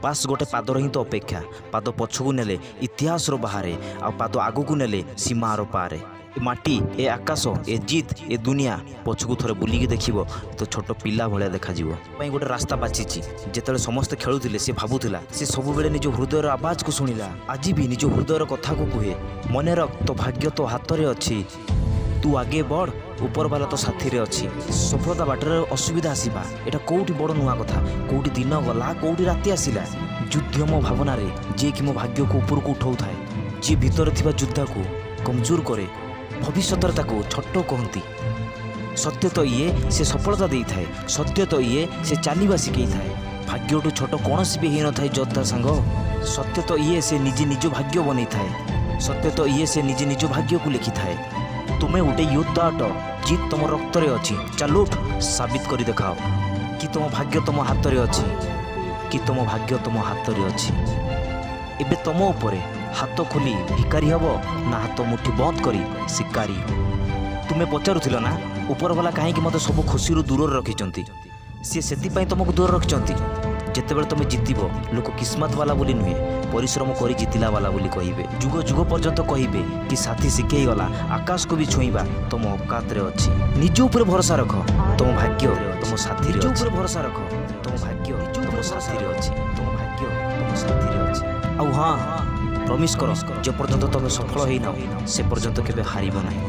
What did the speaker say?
ବାସ୍, ଗୋଟେ ପାଦର ହିଁ ତ ଅପେକ୍ଷା। ପାଦ ପଛକୁ ନେଲେ ଇତିହାସର ବାହାରେ, ଆଉ ପାଦ ଆଗକୁ ନେଲେ ସୀମାର ପାରେ। ଏ ମାଟି, ଏ ଆକାଶ, ଏ ଜିତ୍, ଏ ଦୁନିଆ ପଛକୁ ଥରେ ବୁଲିକି ଦେଖିବ ତ ଛୋଟ ପିଲା ଭଳିଆ ଦେଖାଯିବ। ପାଇଁ ଗୋଟେ ରାସ୍ତା ବାଛିଛି। ଯେତେବେଳେ ସମସ୍ତେ ଖେଳୁଥିଲେ, ସେ ଭାବୁଥିଲା। ସେ ସବୁବେଳେ ନିଜ ହୃଦୟର ଆବାଜକୁ ଶୁଣିଲା। ଆଜି ବି ନିଜ ହୃଦୟର କଥାକୁ କୁହେ। ମନେ ରଖ, ତୋ ଭାଗ୍ୟ ତୋ ହାତରେ ଅଛି। ତୁ ଆଗେ ବଢ଼, ଉପରବାଲା ତୋ ସାଥିରେ ଅଛି। ସଫଳତା ବାଟରେ ଅସୁବିଧା ଆସିବା, ଏଇଟା କୋଉଠି ବଡ଼ ନୂଆ କଥା? କୋଉଠି ଦିନ ଗଲା, କୋଉଠି ରାତି ଆସିଲା। ଯୁଦ୍ଧ ମୋ ଭାବନାରେ, ଯିଏକି ମୋ ଭାଗ୍ୟକୁ ଉପରକୁ ଉଠାଉଥାଏ। ଯିଏ ଭିତରେ ଥିବା ଯୋଦ୍ଧାକୁ କମଜୋର କରେ, ଭବିଷ୍ୟତରେ ତାକୁ ଛୋଟ କହନ୍ତି। ସତ୍ୟ ତ ଇଏ, ସେ ସଫଳତା ଦେଇଥାଏ। ସତ୍ୟ ତ ଇଏ, ସେ ଚାଲିବା ଶିଖେଇଥାଏ। ଭାଗ୍ୟଠୁ ଛୋଟ କୌଣସି ବି ହେଇନଥାଏ ଯୋଦ୍ଧା ସାଙ୍ଗ। ସତ୍ୟ ତ ଇଏ, ସେ ନିଜେ ନିଜ ଭାଗ୍ୟ ବନେଇଥାଏ। ସତ୍ୟ ତ ଇଏ, ସେ ନିଜେ ନିଜ ଭାଗ୍ୟକୁ ଲେଖିଥାଏ। ତୁମେ ଗୋଟେ ଯୋଦ୍ଧା ଅଟ। ଜିତ୍ ତମ ରକ୍ତରେ ଅଛି। ଚାଲ ଉଠ, ସାବିତ କରି ଦେଖାଅ କି ତମ ଭାଗ୍ୟ ତମ ହାତରେ ଅଛି, କି ତମ ଭାଗ୍ୟ ତମ ହାତରେ ଅଛି। ଏବେ ତମ ଉପରେ, ହାତ ଖୋଲି ଭିକାରୀ ହବ ନା ହାତ ମୁଠି ବନ୍ଦ କରି ଶିକାରୀ। ତୁମେ ପଚାରୁଥିଲ ନା, ଉପରବାଲା କାହିଁକି ମୋତେ ସବୁ ଖୁସିରୁ ଦୂରରେ ରଖିଛନ୍ତି? ସିଏ ସେଥିପାଇଁ ତୁମକୁ ଦୂରରେ ରଖିଛନ୍ତି, ଯେତେବେଳେ ତୁମେ ଜିତିବ, ଲୋକ କିସ୍ମତ ବାଲା ବୋଲି ନୁହେଁ, ପରିଶ୍ରମ କରି ଜିତିଲା ବାଲା ବୋଲି କହିବେ। ଯୁଗ ଯୁଗ ପର୍ଯ୍ୟନ୍ତ କହିବେ କି ସାଥୀ ଶିଖେଇ ଗଲା, ଆକାଶକୁ ବି ଛୁଇଁବା ତୁମ ଔକାତରେ ଅଛି। ନିଜ ଉପରେ ଭରସା ରଖ, ତୁମ ଭାଗ୍ୟ ତୁମ ସାଥିରେ। ନିଜ ଉପରେ ଭରସା ରଖ, ତୁମ ଭାଗ୍ୟ ତୁମ ସାଥିରେ ଅଛି। ତୁମ ଭାଗ୍ୟ ତୁମ ସାଥିରେ ଅଛି। ଆଉ ହଁ, ପ୍ରମିସ୍ କର, ଯେ ପର୍ଯ୍ୟନ୍ତ ତମେ ସଫଳ ହେଇନାହ, ସେ ପର୍ଯ୍ୟନ୍ତ କେବେ ହାରିବ ନାହିଁ।